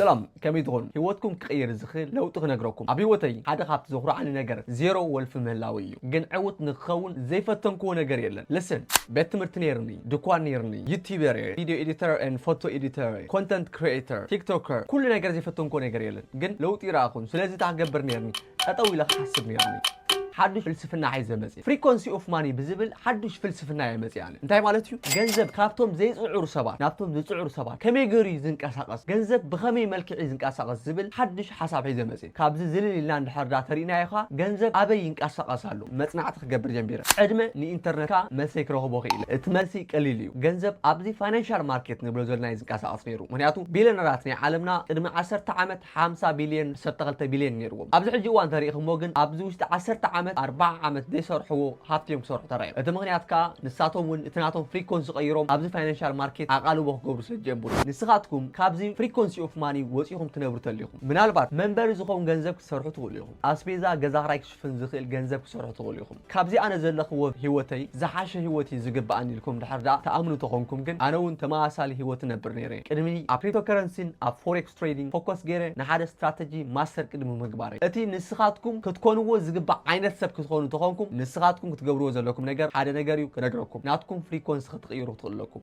ሰላም፣ ከመይ ትኾኑ? ህይወትኩም ክቕይር ዝኽእል ለውጢ ክነግረኩም። ኣብ ህይወተይ ሓደ ካብቲ ዘኹርዓኒ ነገር ዜሮ ወልፊ ምህላው እዩ። ግን ዕውት ንክኸውን ዘይፈተንክዎ ነገር የለን። ልስን፣ ቤት ትምህርቲ ነይርኒ፣ ድኳን ነይርኒ፣ ዩቲዩበር እየ፣ ቪዲዮ ኤዲተር ኤንድ ፎቶ ኤዲተር፣ ኮንተንት ክሪኤተር፣ ቲክቶከር፣ ኩሉ ነገር ዘይፈተንክዎ ነገር የለን። ግን ለውጢ ይረኣኹን። ስለዚ እንታይ ክገብር ነይርኒ? ጠጠው ኢለ ክሓስብ ነይርኒ። ሓዱሽ ፍልስፍና ሒዘ መፅእ። ፍሪኮንሲ ኦፍ ማኒ ብዝብል ሓዱሽ ፍልስፍና እየ መፅእ ኣነ። እንታይ ማለት እዩ? ገንዘብ ካብቶም ዘይፅዕሩ ሰባት ናብቶም ዝፅዕሩ ሰባት ከመይ ገይሩ እዩ ዝንቀሳቐስ? ገንዘብ ብኸመይ መልክዕ እዩ ዝንቀሳቐስ ዝብል ሓዱሽ ሓሳብ ሒዘ መፅእ። ካብዚ ዝልል ኢልና እንድሕር ዳ ተሪእናዮ ኸዓ ገንዘብ ኣበይ ይንቀሳቐስ ኣሎ? መፅናዕቲ ክገብር ጀሚረ። ዕድመ ንኢንተርነት ከዓ መልሰይ ክረኽቦ ክኢለ። እቲ መልሲ ቀሊል እዩ። ገንዘብ ኣብዚ ፋይናንሻል ማርኬት ንብሎ ዘለና እዩ ዝንቀሳቐስ ነይሩ። ምክንያቱ ቢልዮነራት ናይ ዓለምና ቅድሚ ዓሰርተ ዓመት ሓምሳ ቢልዮን፣ ዓሰርተ ክልተ ቢልዮን ነይርዎም። ኣብዚ ሕጂ እዋን ተሪእኹሞ ግን ኣብዚ ውሽጢ ዓሰርተ ዓመት፣ ኣርባዓ ዓመት ዘይሰርሕዎ ሃፍቲ እዮም ክሰርሑ ተራእዮም። እቲ ምክንያት ከዓ ንሳቶም እውን እቲ ናቶም ፍሪኮንሲ ቀይሮም ኣብዚ ፋይናንሻል ማርኬት ኣቓልቦ ክገብሩ ስለ ዝጀምሩ። ንስኻትኩም ካብዚ ፍሪኮንሲ ኦፍ ማኒ ወፂኹም ትነብሩ ተሊኹም፣ ምናልባት መንበሪ ዝኸውን ገንዘብ ክትሰርሑ ትኽእሉ ኢኹም። ኣስቤዛ፣ ገዛ ክራይ ክሽፍን ዝኽእል ገንዘብ ክትሰርሑ ትኽእሉ ኢኹም። ካብዚ ኣነ ዘለኽዎ ህይወተይ ዝሓሸ ህይወት እዩ ዝግብኣኒ ኢልኩም ድሕር ደኣ ትኣምኑ ተኾንኩም ግን ኣነ እውን ተመሳሳሊ ህይወት እነብር ነይረ። ቅድሚ ኣብ ክሪፕቶከረንሲን ኣብ ፎሬክስ ትሬዲንግ ፎከስ ገይረ ንሓደ ስትራተጂ ማስተር ቅድሚ ምግባረይ። እቲ ንስኻትኩም ክትኮንዎ ዝግባእ ዓይነት ሰብ ክትኾኑ ተኾንኩም ንስኻትኩም ክትገብርዎ ዘለኩም ነገር ሓደ ነገር እዩ ክነግረኩም። ናትኩም ፍሪኮንሲ ክትቕይሩ ትኽእሉ ኣለኩም።